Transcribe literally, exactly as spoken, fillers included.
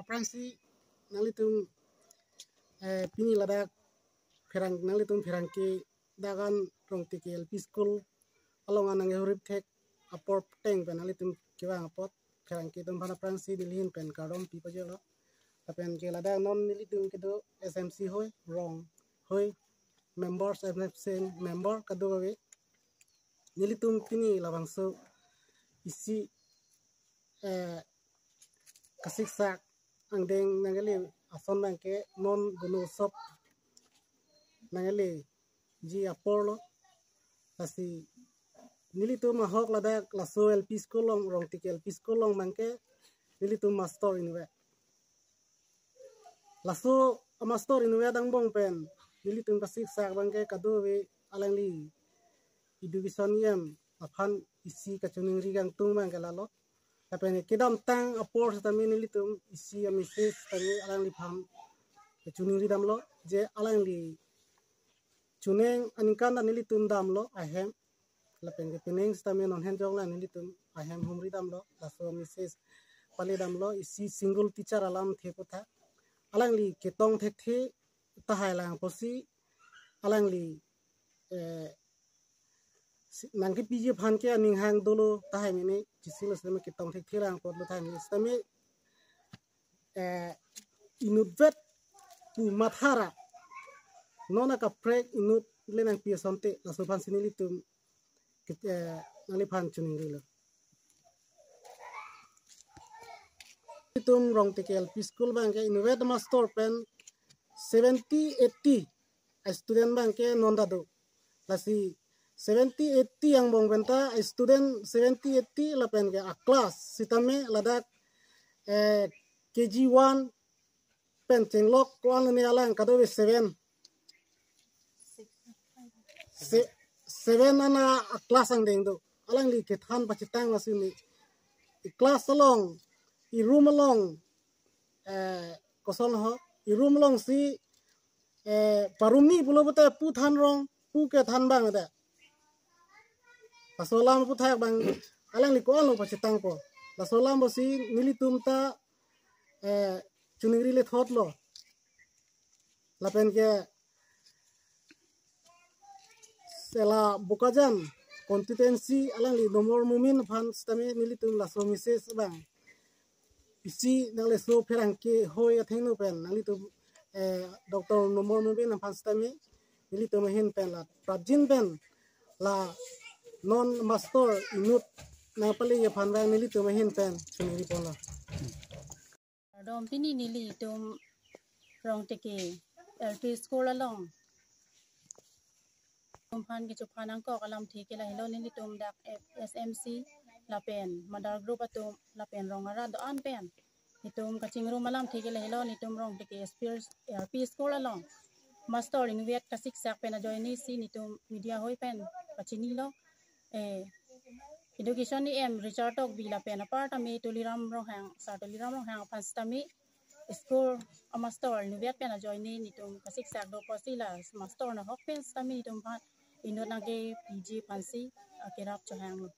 Aphrangsi nanglitum, eh, pini ladak pherang, nanglitum pherangke dak an Rongteke L P School along an nangkehurip thek apor ateng pen nanglitum kevang apot pherangke atum aphan aphrangsi nelihin pen kardom pi pajirlo. Lapen ke ladak non nelitum kedo S M C hoi, rong hoi, members, S M C member kadokave, nelitum pini labangso isi, eh, kasiksak angdeng nangkele ason abangke non Gun Utsav nangkeleji aporlo. Lasi nelitum ahok ladak laso L P School along, Rongteke L P School along abangke nelitum master inutvet. Laso a master inutvet angbong pen nelitum kasiksak abangke kadokave alangli education E M aphan isi kachiningri kangtung abangke lalo. Lapen kedamtang apor setame nelitum isi a message setame alangliphan kachiningri damlo, je alangli chuneng aningkan ta nelitum damlo ahem. Lapen ke pining setame non ahem jong lang nelitum ahem humri damlo, laso message pale damlo, isi single teacher alamthe aphuthak. Alangli ketong thekthe tahai lang apotsi alangli, eh, si-, nangkepiji aphan ke aning hang dolo tahai mene, chisi lo setame ketong thekthe lang apotlo tahai mene setame, eh, inutvet pu mathara non akaprek inut le nangpi asonte, laso aphansi nelitum ke-, eh, nangliphan chiningrilo. Nelitum Rongteke L P School abangke inutvet master pen seventy eighty a student abangke non ta do. Lasi seventy eighty angbong penta a student seventy eighty lapen ke a class setame ladak, eh, K G one pen chenglok ko-an ne alang kadokave seven. Se-, seven an a class angdeng do. Alangli kethan pachethang lasi ne. I class along, i room along, eh, koson ho, i room alongsi, eh, parumni pulo pute pu than rong, pu kethan abang ada. Laso alam aphuthak abang alangli ko-anlo pachethangpo. Laso alam apotsi nelitum ta, eh, chiningri lethotlo. Lapen ke sela Bokajan constituency alangli Nomor Momin aphan setame nelitum laso message abang isi nangleso pherangke hoi athengno pen nanglitum, eh, Doctor Nomor Momin aphan setame nelitum ahin pen la prapjin pen la non master inut nangpaleji aphan abang nelitum ahin pen chiningri ponlo. Kardom, pini nelitum Rongteke L P School along atum aphan kechuphan nangkok alamthe ke lahelo, nelitum dak S M C lapen mother group atum lapen rong arat do-an pen netum kachingrum alamthe ke lahelo, netum Rongteke S P, L P School along master inutvet kasiksak pen ajoine si netum media hoi pen kachinilo. Eh, education E M Richard Tokbi lapen apar tame Tuliram Ronghang, Sir Tuliram Ronghang aphan setame school a master inutvet pen ajoine netum kasiksak do apotsi la master nahok pen setame netum aphan inut nangkepiji aphansi, ah, kerap chohanglo.